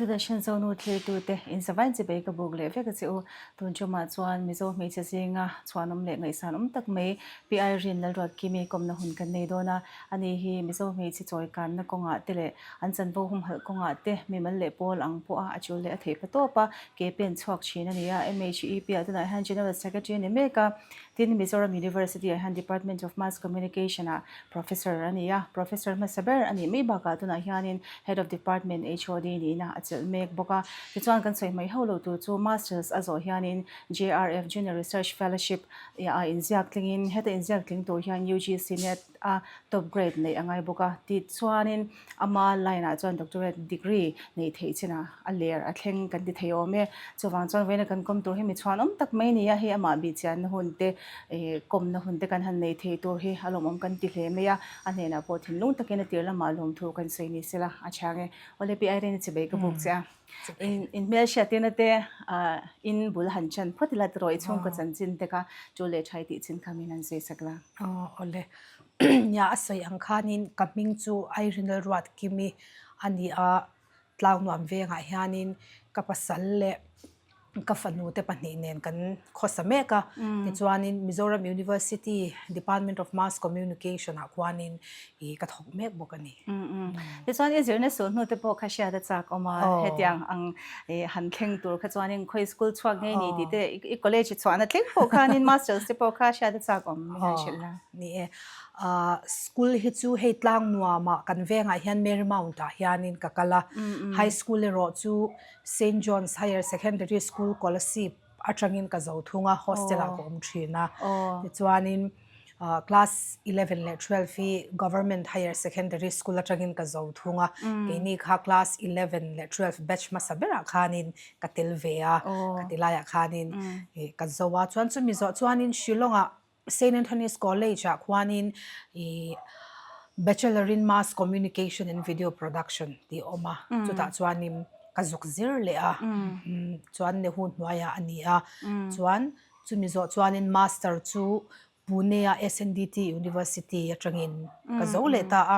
Doordarshan Zonu thirtute inzavain chibei ka buk leh vek a che u. Tun tumah chuan Mizo hmeichhe zinga chhuanawm leh ngaihsan awm tak mai Pi Irene Lalruatkimi kawmna hun kan nei dawn a. Ani hi Mizo hmeichhe chawikanna kawngah te leh an chanvo humhalh kawngah te mimal leh pawl ang pawha a chul leh a theih pa tawp a, ke pen chhuak thin a ni a. MHEP ah tunah hian General Secretary a ni mek a. Tin, Mizoram University ah hian Department of Mass Communication ah Professor a ni a, Professor hmasa ber a nih mai bakah tunah hianin Head of Department, HOD, niin a chelh mek bawk a. Tichuan kan sawi hmai hauh lo tur chu Masters a zawh hianin JRF, Junior Research Fellowship, ah inziak tlingin heta inziak tling tur hian UGC net a top grade neih a ngai bawk a. Tichuanin Ama line ah chuan doctorate degree neih theih chinah a ler a thleng kan ti thei awm e. Chuvang chuan vawiina kan kawm tur hi mi chhuan awm tak mai nia hei amah bih chianna hun te eh kawmna hun te kan han nei thei tur hi a lawmawm kan ti hle mai a. A hnenah pawh thinlung takin a tir lamah lawmthu kan sawi ni sela a chhang e. Awle Pi Irene i chibei ka buk che a. In in hmelhriattirna te ah in bul han chan phawt ila tiraw i chhungkaw chanchin te kha tul leh tha i tih chin kha min han sawi sak la. Aw awle. Nia a sawi ang khanin ka hming chu Airinal Ruatkimi a ni a, Tlangnuam vengah hianin ka pasal leh ka fanu te pahnih nen kan khawsa mek a, tichuanin Mizoram University Department of Mass Communication ah khuanin ih ka thawk mek bawk a ni. Tichuan i zirna suh hnu te pawh kha hriat a chak awm a, hetiang ang ih han thleng tur kha chuanin khawi school chhuak ngei ni tih te i college chhuahna thleng pawh khanin masters te pawh kha hriat a chak awm min han hrilh la. Ni e, school hi chu hei tlang nuamah kan vengah hian Mary Mount ah hianin ka kal a, high school erawh chu Saint John's Higher Secondary School Kolasib atangin ka zo thung a, hostel ah ka awm thin a, tichuanin class 11 leh 12 hi Government Higher Secondary School atangin ka zo thung a, keini kha class 11 leh 12 batch hmasa berah khanin ka tel ve a, khati laiah khanin ka zo a, chuan chumi zawh chuanin Shillong ah Saint Anthony's College ah khuanin ih Bachelor in Mass Communication and Video Production tih a awm a, chutah chuanin ka zuk zir leh a, chuan Nehu hnuaiah a ni a, chuan chumi zawh chuanin Master chu Pune a SNDT University atangin ka zo leh ta a.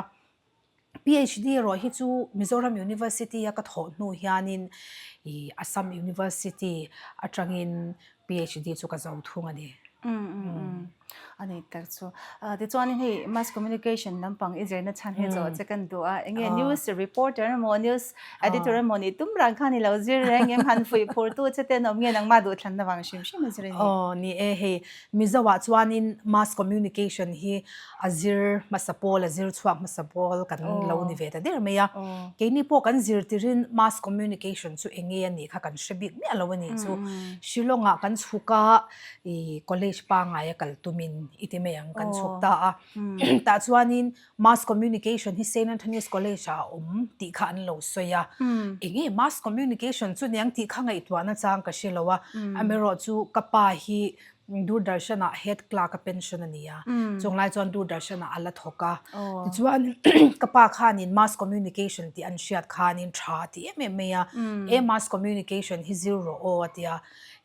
PhD erawh hi chu Mizoram University a ka thawh hnu hianin ih Assam University atangin PhD chu ka zo thung a ni. A ni tak chu. Tichuanin hei Mass Communication lampang i zirna chhan hi zawh che kan duh a, enge news reporter emaw news editor emaw nih tum rang khan i lo zir reng em han fuih phur tu che te an awm nge nangmah duhthlanna vang hrim hrim a zir a ni. Aw ni e hei Mizoah chuanin Mass Communication hi a zir hmasa pawl, a zir chhuak hmasa pawl kan lo ni ve ta der mai a. Keini pawh kan zir tirin Mass Communication chu eng nge a nih kha kan hre bik miah lo a nih chu. Shillong-ah kan chhuk a, ih college pangngaia kal tumin i ti mai ang kan chhuk ta a. Tah chuanin Mass Communication hi Saint Anthony's College ah a awm tih kha an lo sawi a. Eng nge Mass Communication chu niang tih kha ngaihtuahna chang ka hre lo a. Amaherawh chu ka pa hi Doordarshan ah head clerk a pension a ni a. Chung lai chuan Doordarshan ah a la thawk a. Tichuan ka pa khanin Mass Communication tih an hriat khanin tha a ti em em mai a. E Mass Communication hi zir rawh aw a ti a.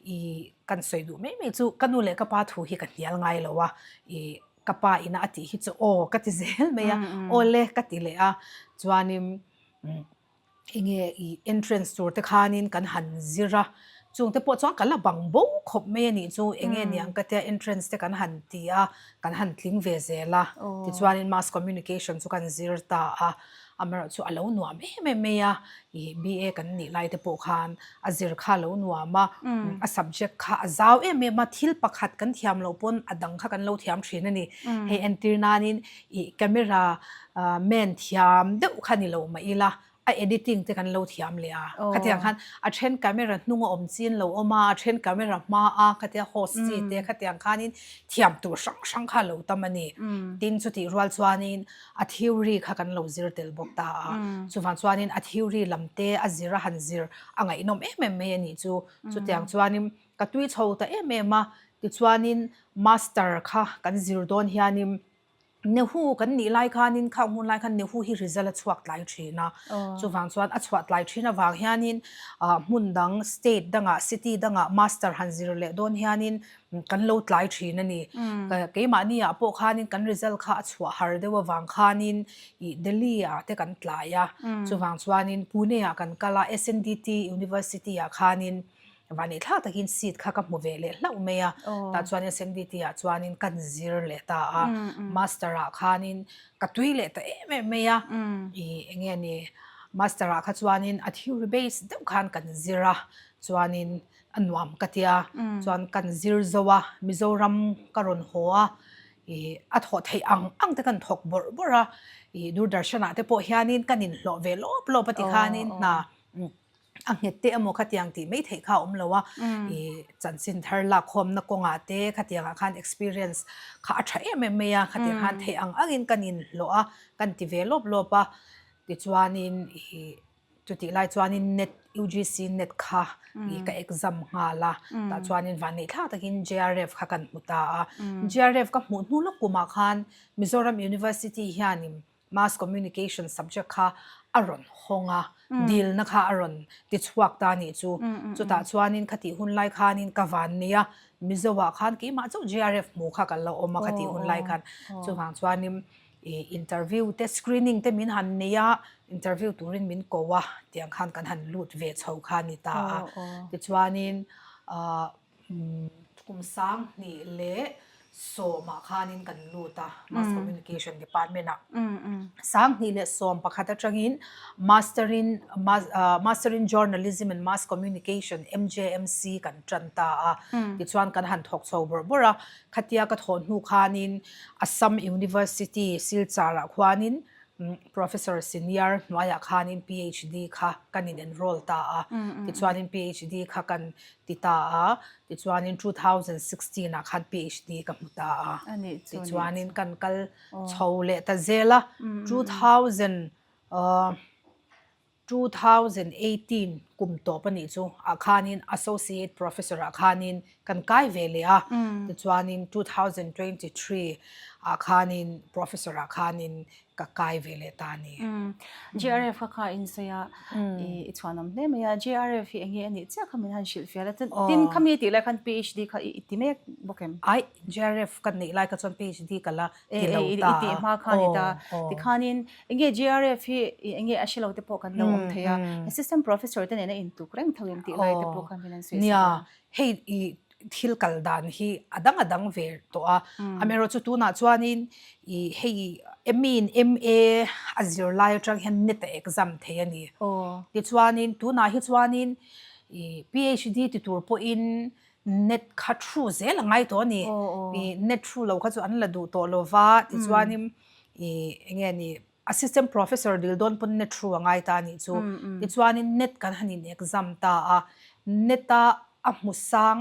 Ih kan sawi duh mai mai chu ka nu leh ka pa thu hi ka hnial ngai lo a. Ih Ka pa ina a tih hi chu aw ka ti zel mai a, aw le ka ti leh a, chuanin enge i entrance tur te khanin kan han zir a, chung te pawh chuan ka la bang bo khawp mai a nih chu, enge niang ka tia entrance te kan han ti a, kan han tling ve zel a, tichuanin mass communication chu kan zir ta a. Amaherawh chu a lo nuam em em mai a, ih BA kan nih lai te pawh khan a zir kha a lo nuam a, a subject kha a zau em em a, thil pakhat kan thiam loh pawn a dang kha kan lo thiam thin a ni. Hei entir nanin ih camera man thiam deuh kha ni lo mah ila a editing te kan lo thiam leh a, khatiang khan a then camera hnung a awm chin lo awm a, a then camera hma a khatia host chi te khatiang khanin thiam tur hrang hrang kha a lo tam a ni. Tin chutih rual chuanin A theory kha kan lo zir tel bawk ta a, chuvang chuanin a theory lam te a zir a han zir a ngaihnawm em em mai a nih chu. Chutiang chuanin ka tui chho ta em em a, tichuanin master kha kan zir dawn hianin Nehu kan nih lai khanin khang hun lai khan Nehu hi result a chhuak tlai thin a, chuvang chuan a chhuah tlai thin avang hianin ah hmun dang state dangah city dangah master han zir leh dawn hianin kan lo tlai thin a ni. Keimahni ah pawh khanin kan result kha a chhuah har deuh avang khanin ih Delhi ah te kan tlai a, chuvang chuanin Pune ah kan kal a SNDT University ah khanin Vanei thlak takin seat kha ka hmu ve leh hlauh mai a, tah chuan SNDT ah chuanin kan zir leh ta a, master ah khanin ka tui leh ta em em mai a, ih eng nge ni master ah kha chuanin a theory base deuh khan kan zir a, chuanin a nuam ka tia, chuan kan zir zo a, Mizoram ka rawn haw a, ih a thawh theih ang ang te kan thawk bawrh bawrh a, ih Doordarshan ah te pawh hianin kan inhlawh ve lawp lawp a tikhanin hna. A nghet te emaw khatiang tih mai theih kha a awm lo a, ih chanchin thar lak khawmna kawngah te khatiangah khan experience kha a tha em em mai a, khatiang khan theih ang angin kan inhlawh a, kan ti ve lawp lawp a, tichuanin ih chutih lai chuanin net UGC net kha ih ka exam nghal a, tah chuanin vanneih thlak takin JRF kha kan hmu ta a, JRF ka hmuh hnu lawk kumah khan Mizoram University hianin Mass Communication subject kha a rawn hawng a, dilna kha a rawn tichhuak ta anih chu. Chutah chuanin khatih hun lai khanin ka van nei a, Mizoah khan keimah chauh JRF hmu kha kan lo awm a khatih hun lai khan. Chuvang chuanin ih interview te screening te min han nei a, interview turin min ko a, tiang khan kan han lut ve chho kha a ni ta a. Tichuanin ah Kum 2000 leh sawmah khanin kan lut a, Mass Communication Department ah. 2011 atangin Master in Master in Journalism and Mass Communication, MJMC, kan tan ta a. Tichuan kan han thawk chho bawrh bawrh a. Khatia ka thawh hnu khanin Assam University Silchar ah khuanin Professor Senior hnuaiah khanin PhD kha kan in enroll ta a. Tichuanin PhD kha kan ti ta a, tichuanin 2016 ah khan PhD ka hmu ta a, tichuanin kan kal chho leh ta zel a, 2000 2018 kum tawp a nih chu ah khanin associate professor ah khanin kan kai ve leh a, tichuanin 2023 ah khanin professor ah khanin ka kai ve leh ta a ni. JRF kha kha in sawi a, i chhuanawm hle mai a. JRF hi enge a nih chiah kha min han hrilh fial a, tin khami tih lai khan PhD kha i ti mek bawk em? Ai, JRF ka neih lai kha chuan PhD ka la ti lo ta a. I tih hma kha a ni ta. Tikhanin enge JRF hi enge a hre lo te pawh kan lo awm thei a, assistant professor te nena intuk reng tho em tih lai te pawh khan min han sawi sak a. Nia, hei i thil kal dan hi a dang a dang ve tawh a, amaherawhchu tunah chuanin ih hei ME in MA a zir lai atang hian net a exam thei a ni. Tichuanin tunah hi chuanin ih PhD ti tur pawhin net kha thu zel a ngai tawh a ni. Ih net thu lo kha chu an la duh tawh lo va, tichuanin ih eng nge ni Assistant Professor dil dawn pawn net thu a ngai ta a nih chu. Tichuanin net kan han in exam ta a, net a a hmu sang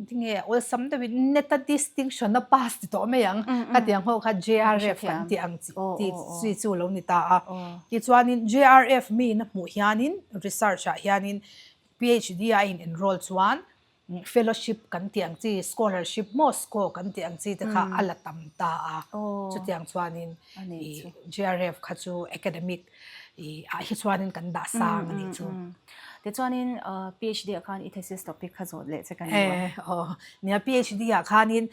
tinge awlsam deuhin net a distinction a pass ti tawh mai ang khatiang ho kha JRF kan tih ang chi tih chi chu lo ni ta a. Tichuanin JRF mi in a hmuh hianin research ah hianin PhD a in enroll chuan Fellowship kan tih ang chi, scholarship maw sco kan tih ang chi te kha a la tam ta a. Chutiang chuanin i JRF kha chu academic i ah hi chuanin kan dah sang a nih chu. Tichuanin PhD ah khan i thesis topic kha zawt leh che kan ni a. Aw, nia PhD ah khanin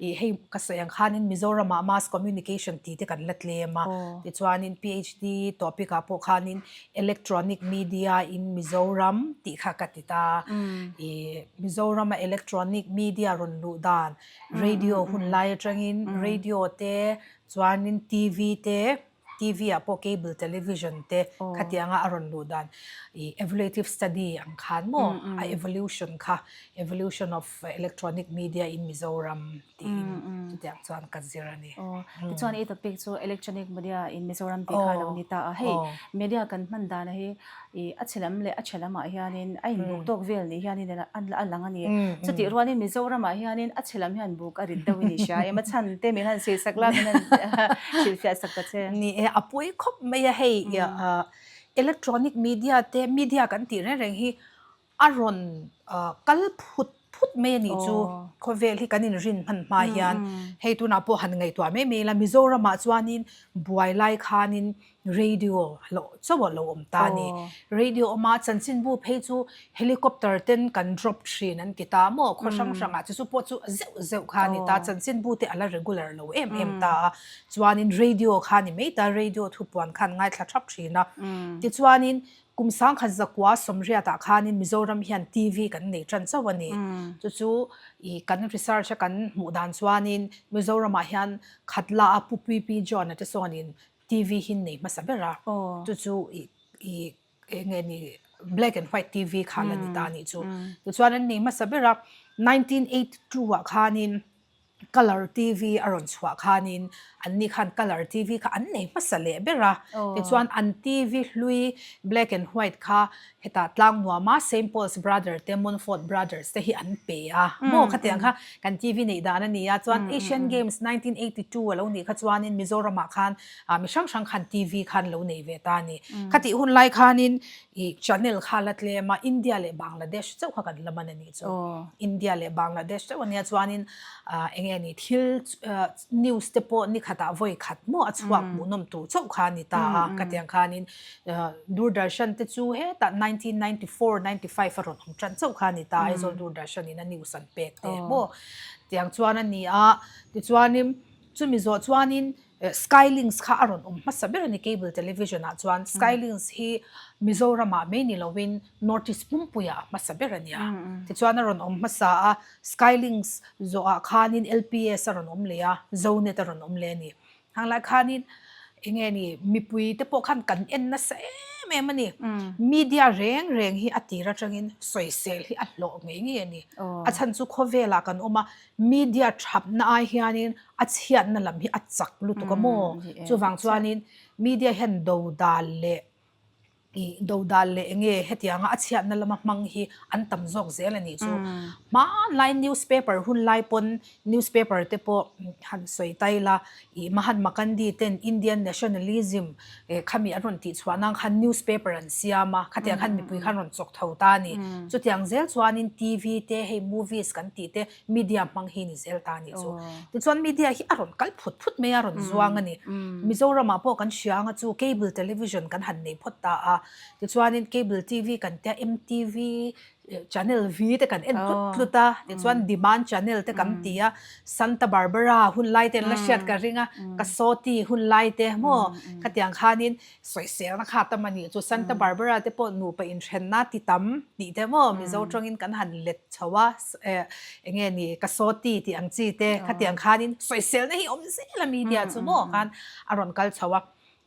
i hei ka sawi ang khanin Mizoram ah mass communication tih te kan la tlem a. Tichuanin PhD topic ah pawh khanin Electronic media in Mizoram tih kha ka ti ta. I Mizorama electronic media rawn luh dan, radio hun lai atangin radio te, chuanin TV te, TV ah pawh cable television te khatianga a rawn luh dan. I evaluative study ang khan maw a evolution kha, evolution of electronic media in Mizoram. tiin chutiang chuan ka zir a ni. Aw, tichuan i topic chu electronic media in Mizoram tih kha a lo ni ta a. Hei media kan hman dana hi ih a chhe lam leh a chhe lamah hianin a inbuk tawk vel ni hianin a lang a ni. Chutih rualin Mizoramah hianin a chhe lam hian buk a rit deuhin i hria em a chhan te min han sawi sak la min han hrilhfiah sak ta che. Ni e, a pawi khawp mai a hei electronic media te media kan tih reng reng hi a rawn kal phut. phut mai a nih chu. Khawvel hi kan inrin hman hma hian hei tunah pawh han ngaihtuah mai mai ila Mizoramah chuanin buai lai khanin radio lo chauh a lo awm ta a ni. Radio awma chanchinbu phei chu helicopter ten kan drop thin an ti ta maw khaw hrang hrangah chu chu pawh chu zeuh zeuh kha a ni ta chanchinbu te a la regular lo em em ta a chuanin radio kha a ni mai ta radio thupuan khan ngaithla thap thin a tichuanin Kum sangkhat zakua sawmriatah khanin Mizoram hian TV kan nei tan chauh a ni. Chu chu i kan research a kan hmuh dan chuanin Mizoramah hian Khatla a Pu Pi Pi John-a te sawnin TV hi nei hmasa ber a. Chu chu i i eng nge ni black and white TV kha la ni ta a nih chu. Tichuan an nei hmasa ber a, 1982 ah khanin Colour TV a rawn chhuah khanin anni khan colour TV kha an nei hmasa leh ber a, tichuan an TV hlui black and white kha hetah tlang nuama Saint Paul's Brother te Montfort Brothers te hi an pe a maw khatiang kha kan TV neih dan a ni a, chuan Asian Games 1982 a lo nih kha chuanin Mizoramah khan mi hrang hrang khan TV khan lo nei ve ta a ni. Khatih hun lai khanin ih channel kha la tlem a, India leh Bangladesh chauh kha kan la man a nih chu. India leh Bangladesh chauh a nia chuanin ah eng nge ni thil news te pawh ni khatah vawi khat maw a chhuak hmuhnawm tur chauh kha a ni ta a ka tiang khanin Doordarshan te chu hetah 1994, 95 a rawn awm tan chauh kha a ni ta a Aizawl Doordarshan in a news an pek te maw tiang chuan a ni a tichuanin chumi zawh chuanin Skylinks kha a rawn awm hmasa ber a ni cable television ah chuan Skylinks hi Mizoram ah mai ni lovin North East pumpuiah a hmasa ber a nia. Tichuan a rawn awm hmasa a, Skylinks zawhah khanin LPS a rawn awm leh a, Zonet a rawn awm leh a ni. Hanglai khanin eng nge ni mipui te pawh khan kan en nasa em em a ni. Media reng reng hi a tir atangin sawisel hi a hlawh ngei ngei a ni. A chhan chu khawvelah kan awm a, media thapna ai hianin a chhiatna lam hi a chak lutuk a maw? Chuvang chuanin media hian dodal leh Ih dodal leh enge hetianga a chhiatna lama hmang hi an tam zawk zel a nih chu. Hmanlai newspaper hun lai pawn newspaper te pawh han sawi tai la ih Mahatma Gandhi ten Indian nationalism eh khami an rawn tih chhuah nan khan newspaper an siam a, khatiang khan mipui khan rawn chawk tho ta a ni. Chutiang zel chuanin TV te hei movies kan tih te media hmang hi ni zel ta a nih chu. Tichuan media hi a rawn kal phut phut mai a, a rawn zuang a ni. Mizoramah pawh kan hria anga chu cable television kan han nei phawt ta a, tichuanin cable TV kan tia MTV, channel V te kan en tlut tlut a, tichuan demand channel te kan ti a, Santa Barbara hun lai te an la hriat ka ring a, Kasoti hun lai te maw khatiang khanin sawiselna kha tam a nih chu Santa Barbara te pawh nupa inthenna ti tam tih te maw Mizo tawngin kan han let chho a eh eng nge ni ka sawti tih ang chi te khatiang khanin sawiselna hi awm zel a media chu maw khan a rawn kal chho a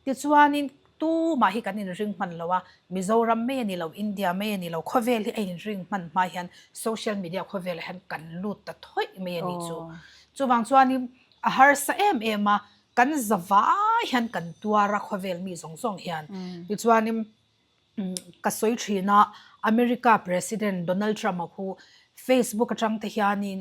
tichuanin tumah hi kan inring hman lo a Mizoram mai a ni lo India mai a ni lo khawvel hi a inring hman hma hian social media khawvelah hian kan lut ta thawih mai a nih chu chuvang chuanin a harsa em em a Kan zavai hian kan tuar a khawvel mi zawng zawng hian. Tichuanin ka sawi thin a, America President Donald Trump-a khu Facebook atang te hianin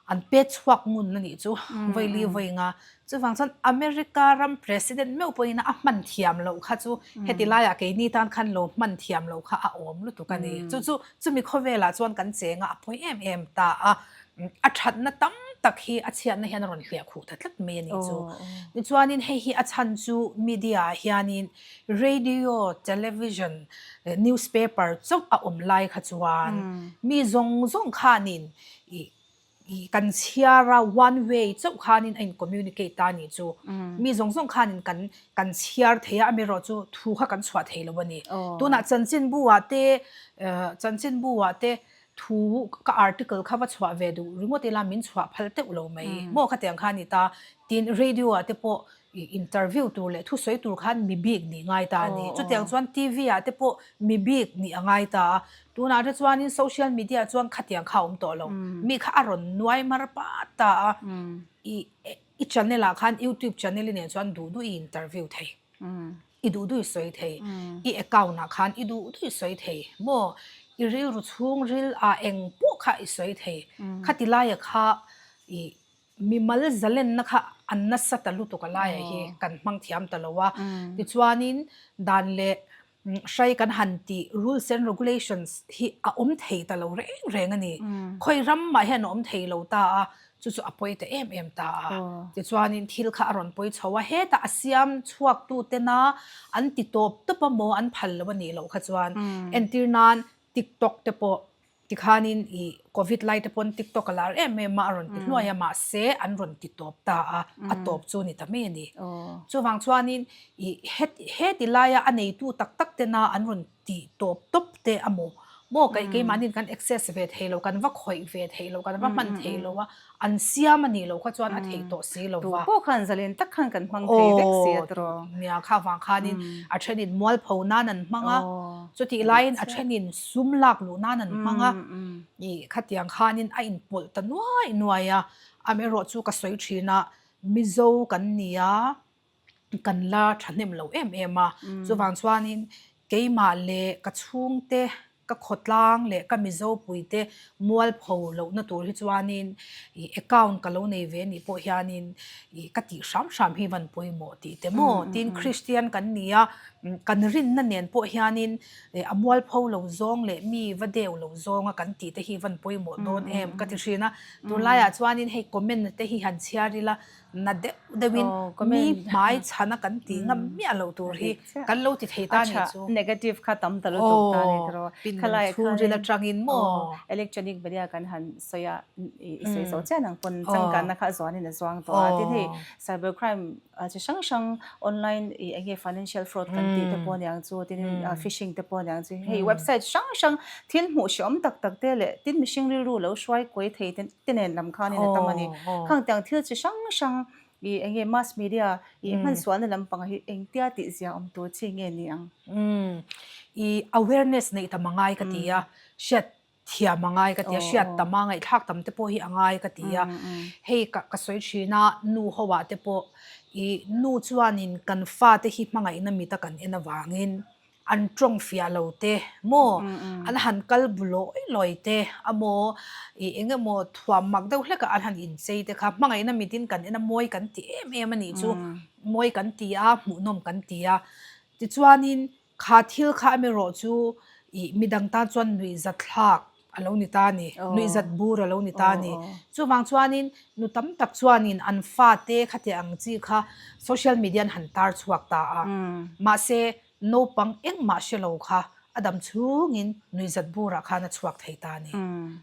an pet chhuak ngun a nih chu vawi li vawi nga. Chuvang chuan America ram President meuh pawhin a hman thiam loh kha chu heti laiah keini tan khan lo hman thiam loh kha a awm lutuk a ni. Chu chu chumi khawvelah chuan kan cheng a, a pawi em em ta a. A thatna tam tak hi a chhiatna hian a rawn hliah khuh ta tlat mai a nih chu. Tichuanin hei hi a chhan chu media ah hianin radio, television, newspaper chauh a awm lai kha chuan mi zawng zawng khanin ih ih kan chhiar a one way chauh khanin a in communicate ta a nih chu. Mi zawng zawng khanin kan kan chhiar thei a, amaherawh chu thu kha kan chhuah thei lo a ni. Tunah chanchinbu ah te chanchinbu ah te Thu ka article kha va chhuah ve duh ringawt ila min chhuah phal teuh lo mai maw khatiang kha a ni ta. Tin radio ah te pawh interview tur leh thusawi tur khan mi bik nih ngai ta a ni. Chutiang chuan TV ah te pawh mi bik nih a ngai ta a. Tunah te chuanin social media chuan khatiang kha a awm tawh lo. Mi kha a rawn nuai mar pat ta a. I channel ah khan youtube channel i nen chuan duh duh i interview thei. I duh duh i sawi thei, i account ah khan i duh duh i sawi thei maw? I rilru chhung ril ah eng pawh kha i sawi thei. Khati laia kha i mimal zalenna kha an nasa ta lutuk a laia hi kan hmang thiam ta lo a. Tichuanin dan leh. Hrai kan han tih rules and regulations hi a awm thei ta lo reng reng a ni. Khawi ram mah hian a awm thei lo ta a, chu chu a pawi ta em em ta a. Tichuanin thil kha a rawn pawi chho a, hetah a siam chhuak tu tena an ti tawp tawp a maw an phal lo a nih loh kha chuan entir nan TikTok te pawh Tikhanin i Covid lai te pawn TikTok a lar em em a, a rawn ti hluai a, mahse an rawn ti tawp ta a, a tawp chu ni ta mai a ni. Chuvang chuanin i heti laia a neitu tak tak tena an rawn ti tawp tawp te a maw maw keih keimahnin kan access ve thei lo, kan va khawih ve thei lo, kan va hman thei lo a, an siam a nih loh kha chuan a theih tawh si lo va. Tu pawh khan zalen tak khan kan hmang thei vek si a tiraw. Nia kha vang khanin a thenin mualpho nan an hmang a, chutih laiin a thenin sum lak luh nan an hmang a, ih khatiang khanin a inpawlh ta nuai nuai a, amaherawh chu ka sawi thin a, Mizo kan ni a, kan la thahnem lo em em a, chuvang chuanin keimah leh ka chhungte, ka khawtlang leh ka Mizo puite mualpho lohna tur hi chuanin ih account ka lo nei ve anih pawh hianin ih ka tih hram hram hi van pawimawh tih te maw? Tin Kristian kan ni a, kan rinna nen pawh hianin a mualpho lo zawng leh mi va deu lo zawnga kan tih te hi van pawimawh dawn em ka ti thin a, tunlaiah chuanin hei comment te hi han chhiar ila na deuh deuhin mi hmai chhana kan tih ngam miah lo tur hi kan lo ti thei ta nih chu. Negative kha tam ta lutuk ta ni tiraw. Khalai chhungril atangin maw. Electronic media kan han sawi a, i sawi zawh chiah nang pawn changkanna kha a zuanin a zuang tawh a. Tin hei cyber crime chi hrang hrang online i eng nge financial fraud kan tih te pawh aniang chu, tin phishing te pawh aniang chu. Hei website hrang hrang thil hmuh hreawm tak tak te leh tin mihring rilru lo hruai kuai thei te te nen lam khanin a tam a ni. Khang tiang thil chi hrang hrang i eng nge mass media i hmansualna lampang hi engtia tih zia awm tur chi nge ni ang? Umm i awareness neih tam a ngai ka ti a, hriat thiam a ngai ka ti a, hriat tam a ngaihthlak tam te pawh hi a ngai ka ti a. Hei ka ka sawi thin a, nu ho ah te pawh i nu chuanin kan fate hi hmangaihna mit a kan en avangin An tawng fiah lo te maw, an han kal bu lawi lawi te a maw, ih eng emaw thuam mak deuh hlekah an han inchei te kha hmangaihna mitin kan en a mawi kan ti em em a nih chu, mawi kan ti a, hmuhnawm kan ti a. Tichuanin kha thil kha amaherawh chu ih midang tan chuan nuihzatthlak a lo ni ta a ni, nuihzat bur a lo ni ta a ni. Chuvang chuanin nu tam tak chuanin an fate khatiang ang chi kha social media an han tar chhuak ta a, mahse naupang engmah hre lo kha a dam chhungin nuihzat burah khan a chhuak thei ta a ni.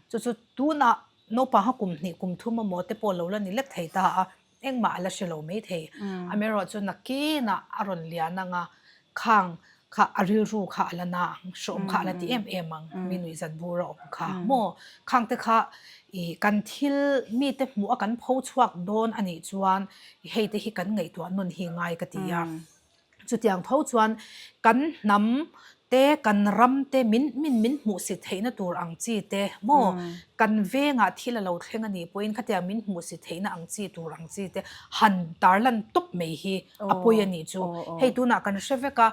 Chu chu tunah naupang kha kum hnih kum thum emaw te pawh lo la ni lek thei ta a, engmah a la hre lo mai thei. Amaherawhchu nakinah a rawn lian ang a, khang kha a rilru kha a la na ang, hrawm kha a la ti em em ang, mi nuihzat bur a awm kha maw? Khang te kha ih kan thil mite hmuh a kan pho chhuak dawn a nih chuan hei te hi kan ngaihtuah nawn hi ngai ka ti a. Chutiang tho chuan kan hnam te, kan ram te min min min hmuhsit theihna tur ang chi te maw? Kan vengah thil a lo thleng a nih pawhin khatiang min hmuhsit theihna ang chi tur ang chi te han tarlan tawp mai hi a pawi a nih chu. Hei tunah kan hre vek a,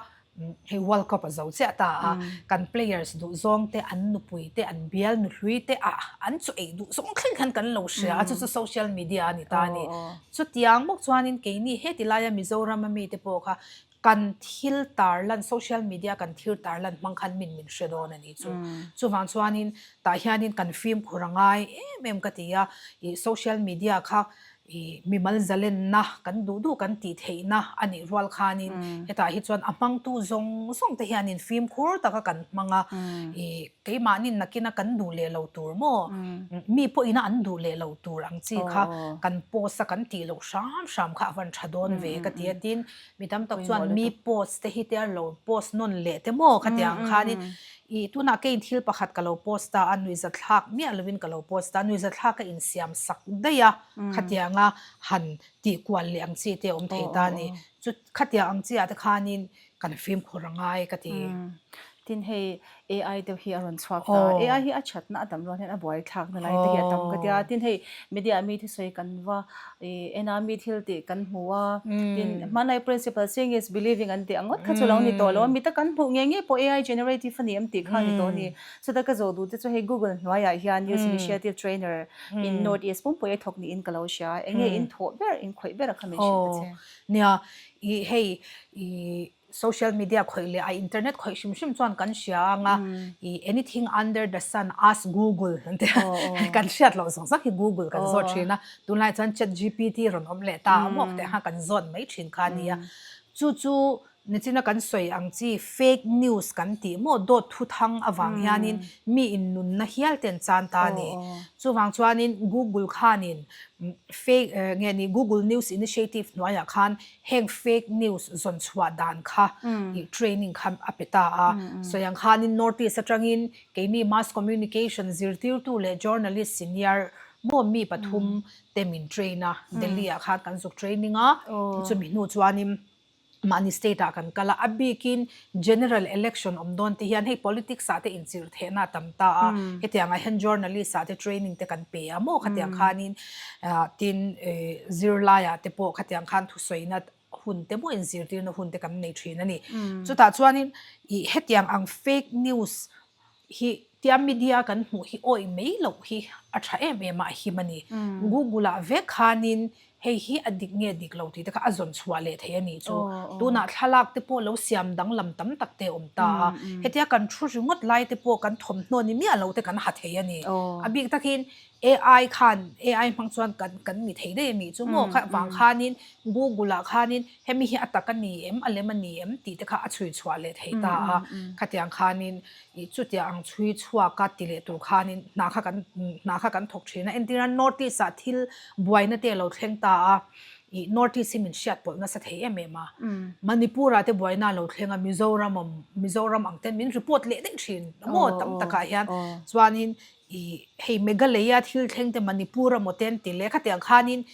hei World Cup a zo chiah ta a, kan players duh zawng te, an nupui te, an bial nuhlui te ah an chu ei duh zawng thleng khan kan lo hria a, chu chu social media a ni ta a ni. Chutiang bawk chuanin keini heti laia Mizoram a mite pawh kha kan thil tarlan, social media kan thil tarlan hmang khan min min hre dawn a nih chu. Chuvang chuanin tah hianin kan fimkhur a ngai em em ka ti a, ih social media kha Ih mimal zalenna kan duh duh kan tih theihna a nih rual khanin hetah hi chuan a hmangtu zawng zawng te hianin fimkhur taka kan hmang a, ih keimahni nakina kan duh leh lo tur maw mi pawhina an duh leh lo tur ang chi kha kan post a kan tih loh hram hram kha a van tha dawn ve ka ti a, tin mi tam tak chuan mi post te hi te a lo post nawn leh te maw khatiang khanin Ih, tunah keiin thil pakhat ka lo post ta a, nuihzathlak miah lovin ka lo post ta, nuihzathlak ka insiam sak daih a, khatianga han tih kual leh ang chi te a awm thei ta a ni. Chu khatiang ang chi ah te khanin kan fimkhur a ngai ka ti. Tin hei AI deuh hi a rawn chhuak ta a, AI hi a thatna a tam rual hian a buaithlak na lai te hi a tam ka ti a, tin hei media ah mi thusawi kan va I en a mi thil tih kan hmu a, tin hmanlai principle seeing is believing an tih ang ngawt kha chu lo ni tawh lo a, mi ta kan hmuh ngei ngei pawh AI generative a ni em tih kha a ni tawh a ni. Chuta ka zawh duh te chu hei Google hnuaiah hian News Initiative Trainer in North East pumpui a thawk niin ka lo hria a, eng nge in thawh ber, in khawih ber a kha min hrilh ta che. Nia, i hei i. Social media khawih leh a internet khawih hrim hrim chuan kan hria ang a, i anything under the sun ask Google an ti a, kan hriat loh zawk zawk hi Google kan zawt thin a, tunlai chuan chat GPT rawn awm leh ta a maw teh kha kan zawt mai thin kha a nia. Chu chu nichina kan sawi ang chi fake news kan tih maw dawt thu thang avang hianin mi in nunna hial te an chan ta a ni. Chuvang chuanin Google khanin fake nge ni Google News Initiative hnuaiah khan Heng fake news zawn chhuah dan kha ih training kha a pe ta a. Sawi ang khanin North East atangin keini Mass Communication zirtirtu leh Journalist senior maw mi pathum te min train a. Delhi ah khan kan zuk training a, chumi hnu chuanin mahni state ah kan kal a. A bikin General Election awm dawn te hian hei politics ah te inchirh theihna a tam ta a, hetiang ah hian journalist ah te training te kan pe a maw khatiang khanin tin zirlai ah te pawh khatiang khan thusawina hun te maw inzirtirna hun te kan nei thin a ni. Chutah chuanin ih hetiang ang fake news hi tia media kan hmuh hi awih mai loh hi a tha em em a, a him a ni. Google ah vek khanin Hei hi a dik nge dik lo tih te kha a zawn chhuah leh thei a nih chu. Tunah thlalak te pawh lo siam danglam tam tak te a awm ta a. Hetia kan thu ringawt lai te pawh kan thawmhnaw ni miah lo te kan ha thei a ni. A bik takin AI khan AI hmang chuan kan kan ni thei daih a nih chu maw? Kha vang khanin Google ah khanin hemi hi a tak a ni em a lem a ni em tih te kha a chhui chhuah leh thei ta a. Khatiang khanin ih chutia ang chhui chhuak a ti leh tur khanin hna kha kan hna kha kan thawk thin a. Entirna North East ah thil buaina te a lo thleng ta a, ih North East hi min hriat pawlh nasa thei em em a. Manipur ah te buaina a lo thleng a, Mizoram awm Mizoram ang ten min report leh daih thin maw tam takah hian. Chuanin ih hei Meghalaya thil thleng te Manipur amaw te an ti leh khatiang khanin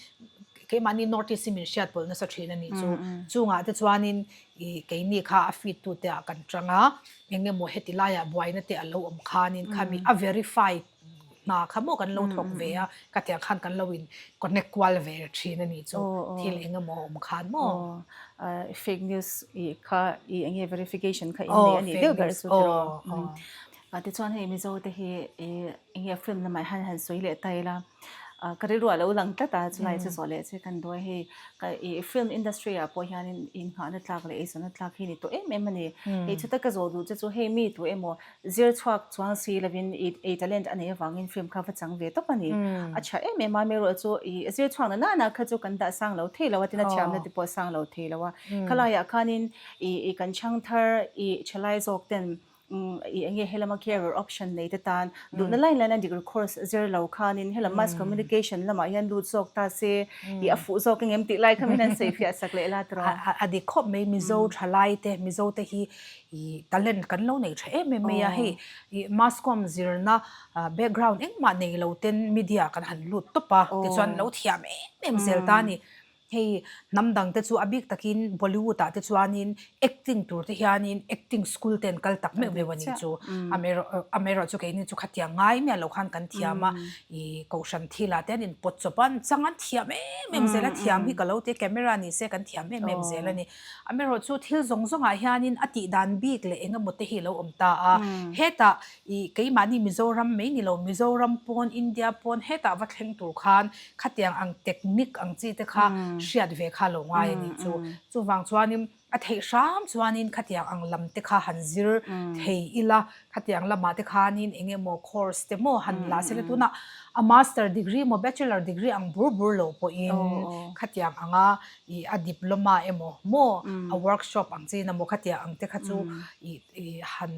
keimahni North East hi min hriat pawlh nasa thin a nih chu. Chungah te chuanin ih keini kha a feed tute ah kan tang a, eng emaw heti laiah buaina te a lo awm khanin khami a verify hna kha maw kan lo thawk ve a, ka tiang khan kan lo in connect kual ve thin a nih chu thil eng emaw awm khan maw. Fake news i kha i eng nge verification kha in nei a nih deuh ber chu tiraw. Tichuan hei Mizo te hi i eng nge film lamah hian han sawi leh ta ila ka rilru a lo lang tlat a chulai chu zawh leh che kan duai hei ka i film industry ah pawh hianin innghahna tlak leh eizawnna tlak hi ni tawh em em a ni. Hei chuta ka zawh duh che chu hei mi tu emaw Zir chhuak chuang si lovin i ei talent a neih avangin film kha va chang ve tawp a ni. A tha em em a, mi erawh chu i zir chhuak na nana kha chu kan dah sang lo thei lo a, tin a thiamna te pawh a sang lo thei lo a. Khalaiah khanin i i kan chhang thar i thalai zawk ten i eng nge helama career option nei te tan duhna line line a degree course zir lo khanin helam mass communication lamah hian lut zawk ta se i a fuh zawk engem tih lai kha min han sawi fiah sak leh la tiraw. A dik khawp mai Mizo thalai te Mizo te hi I talent kan lo nei tha em em mai a, hei i mass comm zirna background engmah nei lo ten media kan han lut tawp a, tichuan lo thiam em em zel ta a ni. Hei hnam dang te chu a bik takin Bollywood ah te chuanin acting tur te hianin acting school te an kal tak meuh meuh a nih chu. Amaherawh chu keini chu khatiang ngai miah lo khan kan thiam a, i kohhran thil ah te an inpawt chawp a, an chang an thiam em em zel a, thiam hi ka lo ti a, camera ni se kan thiam em em zel a ni. Amaherawh chu thil zawng zawngah hianin a tih dan bik leh eng emaw te hi a lo awm ta a. Hetah ih keimahni Mizoram mai ni lo, Mizoram pawn, India pawn hetah va thleng tur khan khatiang ang technique ang chi te kha hriat ve kha a lo ngai a nih chu. Chuvang chuanin a theih hram chuanin khatiang ang lam te kha han zir thei ila, khatiang lamah te khanin eng emaw course te maw han la sela tunah a master degree emaw bachelor degree ang bur bur lo pawhin khatiang anga ih a diploma emaw maw a workshop ang chin emaw khatiang ang te kha chu ih ih han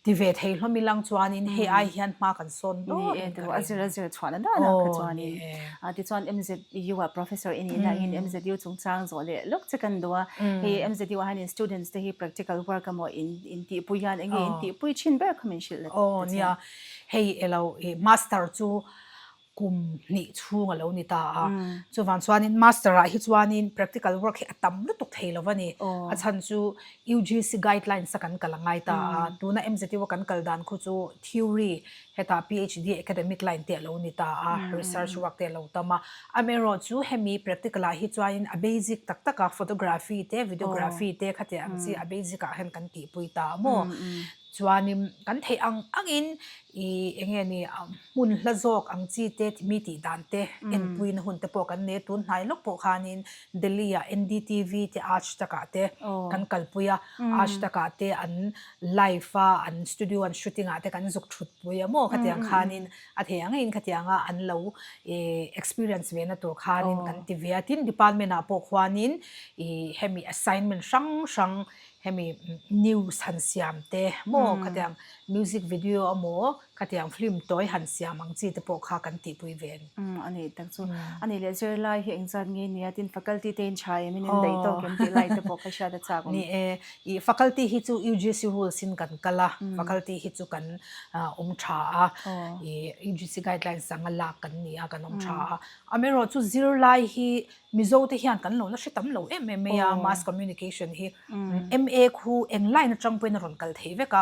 ti ve thei hlawm ilang chuanin hei ai hian hma kan sawn dawt Ni e tiraw a zir a zir chhuahna dan ah kha chuanin a tichuan MZU ah professor i nih laiin MZU chungchang zawh leh lawk che kan duh a hei MZU ah hianin students te hi practical work emaw in in tihpui hian eng nge in tihpui thin ber kha min hrilh la Aw nia hei elo ih master chu kum hnih chhung a lo ni ta a. Chuvang chuanin master ah hi chuanin practical work hi a tam lutuk thei lo a ni. A chhan chu UGC guidelines a kan kal a ngai ta a. Tuna MZU a kan kal dan khu chu theory hetah PhD academic line te a lo ni ta a, research work te a lo tam a. Amaherawh chu hemi practical ah hi chuanin a basic tak tak a photography te videography te khatiang ang chi a basic ah hian kan tihpui ta a maw. Chuanin kan theih ang angin ih eng nge ni hmun hla zawk ang chi te mi tih dan te enpuina hun te pawh kan nei a, tun hnai lawk pawh khanin Delhi ah NDTV te Aaj Tak ah te kan kalpui a, Aaj Tak ah te an live a an studio an shooting ah te kan zuk thut pui a maw khatiang khanin a theih ang angin khatianga an lo ih experience ve na tur khanin kan ti ve a, tin department ah pawh khuanin ih hemi assignment hrang hrang hemi news han siam te maw khatiang music video emaw khatiang film tawi han siam ang chi te pawh kha kan tihpui ve a ni. Umm a nih tak chu. A nih leh zirlai hi engzat nge nia tin faculty te in tha em in in daih tawk em tih lai te pawh kha hriat a chak awm. Ni e, ih faculty hi chu UGC rules in kan kal a, faculty hi chu kan awm tha a, ih UGC guidelines anga lak kan ni a kan awm tha a. Amaherawhchu zirlai hi Mizo te hian kan lo la hre tam lo em em mai a, mass communication hi MA khu eng line atang pawhin a rawn kal thei vek a,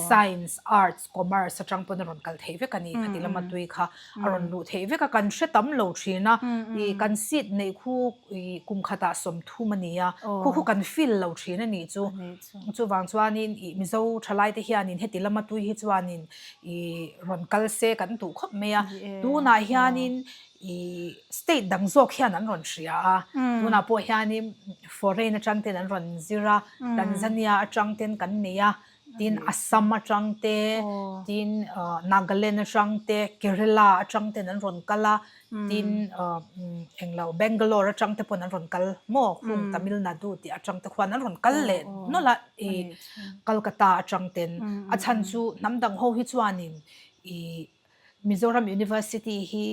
science, arts, commerce atang pawhin a rawn kal thei vek a ni, khati lama tui kha a rawn luh theih vek a, kan hre tam lo thin a, ih kan seat neih khu ih kum khatah 30 a ni a, khu khu kan fill lo thin a nih chu, chuvang chuanin ih Mizo thalai te hianin heti lama tui hi chuanin ih rawn kal se kan duh khawp mai a, tunah hianin I state dang zawk hian an rawn hria a, tunah pawh hianin foreign atang ten an rawn zir a, Tanzania atang ten kan nei a, tin Assam atang te, tin Nagaland atang te, Kerala atang ten an rawn kal a, tin englo Bangalore atang te pawn an rawn kal maw, khung Tamil Nadu tih atang te khuan an rawn kal leh nawlh a, i Kolkata atang ten, a chhan chu hnam dang ho hi chuanin i Mizoram University hi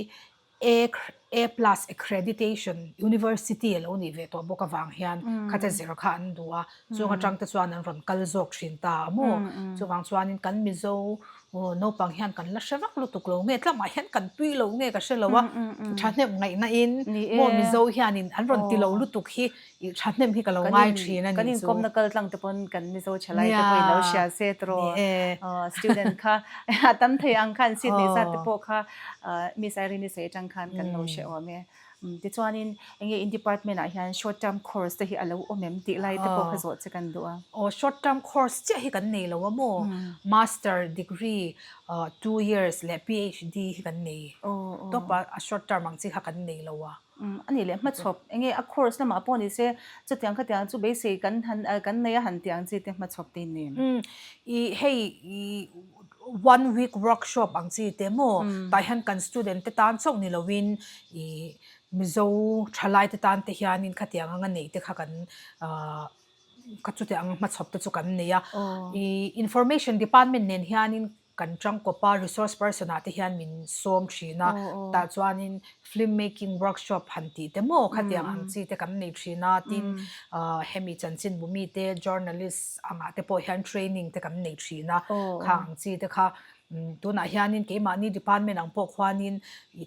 A A plus accreditation university a lo nih ve tawh bawk avang hian khata zir kha an duh a, chung atang te chuan an rawn kal zawk thin ta a maw? Chuvang chuanin kan Mizo naupang hian kan la hre vak lutuk lo nge tlamah hian kan tui lo nge ka hre lo a, thahnem ngaihna in maw Mizo hianin an rawn ti lo lutuk hi I thahnem hi ka lo ngai thin a nih chu. Kan inkawmna kal tlang te pawn kan Mizo thalai te pawhin lo hria se tiraw. Student kha a tam thei ang khan seat neih zat te pawh kha Miss Irene-i sawi atang khan kan lo hre awm e. Tichuanin enge in department ah hian short term course te hi a lo awm em tih lai te pawh kha zawh che kan duh a. Aw short term course chiah hi kan nei lo a maw? Master degree 2 years leh PhD hi kan nei tawp a, a short term ang chi kha kan nei lo a. A nih leh hmachhawp, enge a course lamah pawh ni se, chutiang khatiang chu beisei kan han kan nei a han tih ang chi te hmachhawp te in ni. I hei i one week workshop ang chi te maw tah hian kan student te tan chauh ni loin i Mizo thalai te tan te hianin khatiang anga neih te kha kan ka chutiang anga hmachhawp te chu kan nei a. I information department nen hianin Kan tangkawpa resource person ah te hian min sawm thin a, tah chuanin film making workshop han tih te maw khatiang ang chi te kan nei thin a, tin hemi chanchinbu mite journalist angah te pawh hian training te kan nei thin a, khang ang chi te kha tunah hianin keimahni department ang pawh khuanin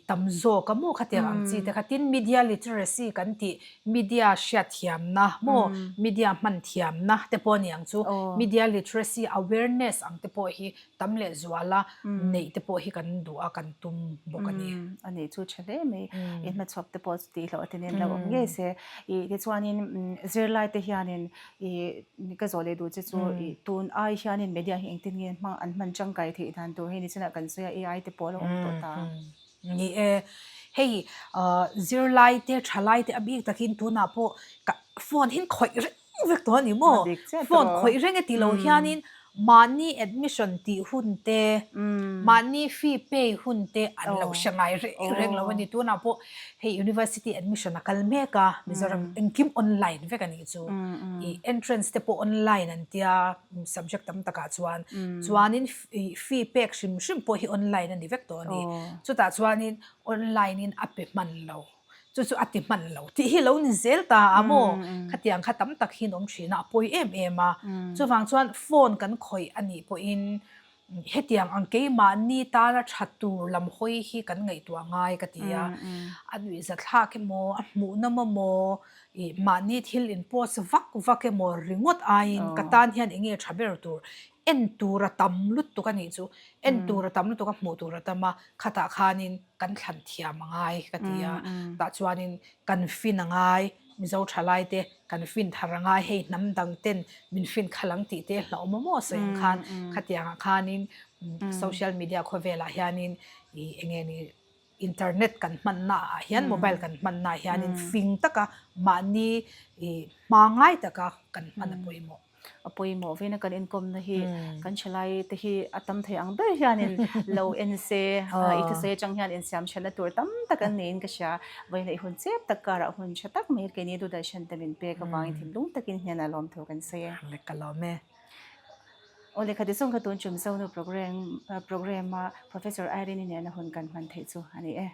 tam zawk a maw khatiang ang chi te kha, tin media literacy kan tih media hriatthiamna maw media hman thiamna te pawh a ni ang chu media literacy awareness ang te pawh hi tam leh zuala neih te pawh hi kan duh a kan tum bawk a ni. A nih chu tha hle mai i hmachhawp te pawh chu tih hlauh a ti nen lo awm ngei se i tichuanin zirlai te hianin i ka zawh leh duh che chu i tun ai hianin media hi engtin nge hmang an hman tangkai theih dan tur hei nichinah kan sawi a AI te pawh a lo awm tawh ta. Ni e, hei zirlai te thalai te a bik takin tunah pawh ka phone hi khawih reng vek tawh a ni maw? Phone khawih reng e ti lo hianin mahni admission tih hun te, mahni fee pay hun te an lo hre ngai reng reng lo a ni. Tunah pawh hei university admission a kal mek a, Mizoram engkim online vek a nih chu. Ih entrance te pawh online an tia subject tam takah chuan. Chuanin Ih fee pek hrim hrim pawh hi online a ni vek tawh a ni. Chutah chuanin online in a pe hman lo, chu chu a ti hman lo tih hi lo ni zel ta a maw? Khatiang kha tam tak hian awm thin a, a pawi em em a. Chuvang chuan phone kan khawih a nih pawhin hetiang ang keimahni tana tha tur lam hawi hi kan ngaihtuah ngai ka ti a. A nuihzathlak emaw, a hmuhnawm emaw, ih mahni thil in post vak vak emaw ringawt aiin ka tan hian eng nge tha ber tur En tur a tam lutuk a nih chu, en tur a tam lutuk a, hmuh tur a tam a, khatah khanin kan thlan thiam a ngai ka ti a, tah chuanin kan fin a ngai. Mizo thalai te kan fin thar anga hei hnam dang ten min fin khalh ang tih te hlauhawm maw maw sawi ang khan khatiangah khanin social media khawvelah hianin ih eng nge ni internet kan hmanna ah hian mobile kan hmanna ah hianin fing taka mahni ih hma ngai taka kan hman a pawimawh. A pawimawh veina kan inkawmna hi kan thalai te hi a tam thei ang ber hianin lo en se i thusawi atang hian insiam thatna tur tam tak an niin ka hria. Vawiin i hun chep tak karah hun tha tak mai keini Doordarshan te min pek avangin thinlung takin hnenah lawmthu kan sawi e. Ka lawm e. Aw lehkha ti zawng kha tun chum Zonu program program a Professor Irene-i nena hun kan hman theih chu a ni e.